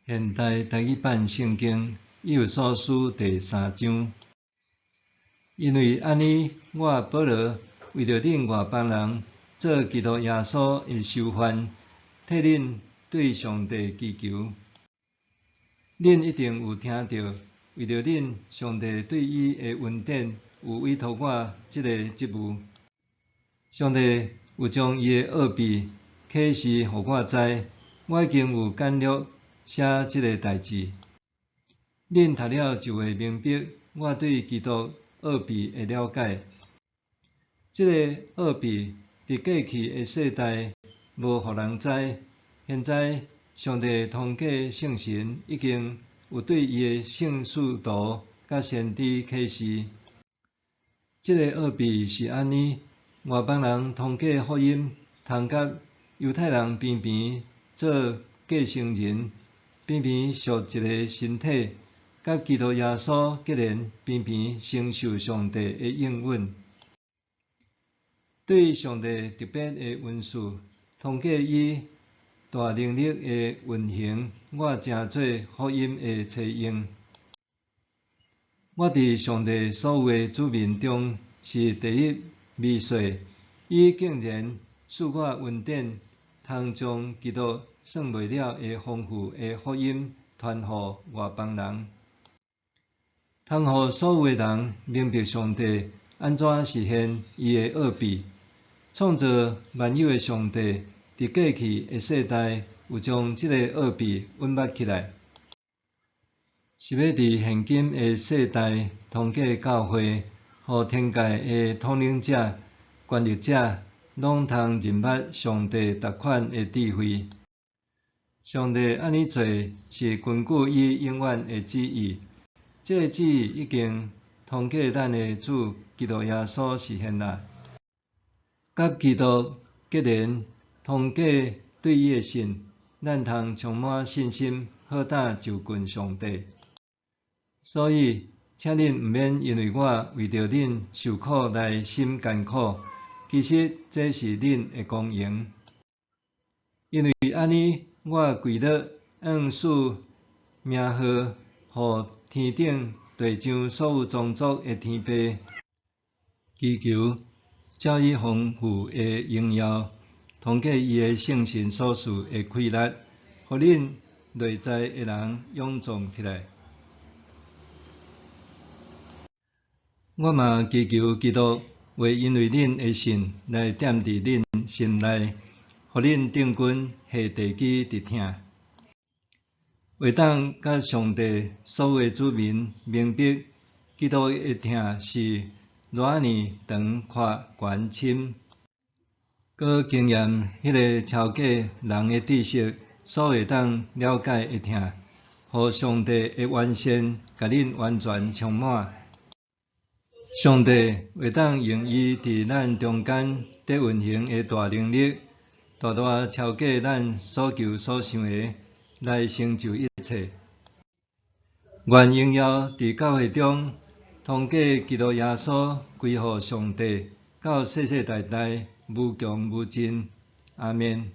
現代台語版聖經以弗所書第三章。因為按呢，我保羅為著恁外邦人做基督耶穌的囚犯，替恁對上帝祈求。恁一定有聽著，為著恁，上帝對伊的恩典有委託我這个職務。上帝有將伊的奧秘啟示予我知，我已經有簡略寫這个代誌。恁讀了就會明白我對基督奧秘的了解。這个奧秘佇過去的世代無予人知，現在上帝通過聖神已經有對伊的聖使徒佮先知啟示。這个奧秘是按呢：外邦人通過福音，通佮猶太人平平做繼承人，平平屬一个身體，佮基督耶穌結連，平平承受上帝的應允。對上帝特別的恩賜，通過伊大能力的運行，我成做福音的冊用。我佇上帝所有的子民中是第一微細，伊竟然賜我恩典，通將基督算袂了的豐富的福音傳予外邦人，通予所有的人明白上帝按怎實現伊的奧秘。創造萬有的上帝，佇過去的世代有將這个奧秘隱密起來，是欲佇現今的世代通過教會，予天界的統領者、權力者，攏通認捌上帝逐款的智慧。上帝按呢做是根據伊永遠的旨意，這个旨意已經通過咱的主基督耶穌實現啦。佮基督結連，通過對伊的信，咱通充滿信心，好膽就近上帝。所以，請恁毋免因為我為著恁受苦來心艱苦，其實這是恁的光榮。因為按呢，我跪落，按賜名號，予天頂地上所有宗族的天父，祈求照伊豐富的榮耀，通過伊的聖神所賜的氣力，予恁內在的人勇壯起來。我嘛祈求基督會因為恁的信來踮佇恁心內，予恁定根下地基佇疼，會當佮上帝所有的子民明白基督的疼是偌仔爾長闊懸深，閣經驗彼个超過人的知識所會當了解的疼，予上帝的完善共恁完全充滿。上帝會當用伊佇咱中間佇運行的大能力，大大超過咱所求所想的，來成就一切。願榮耀佇教會中，通過基督耶穌歸予上帝，到世世代代無窮無盡。阿們。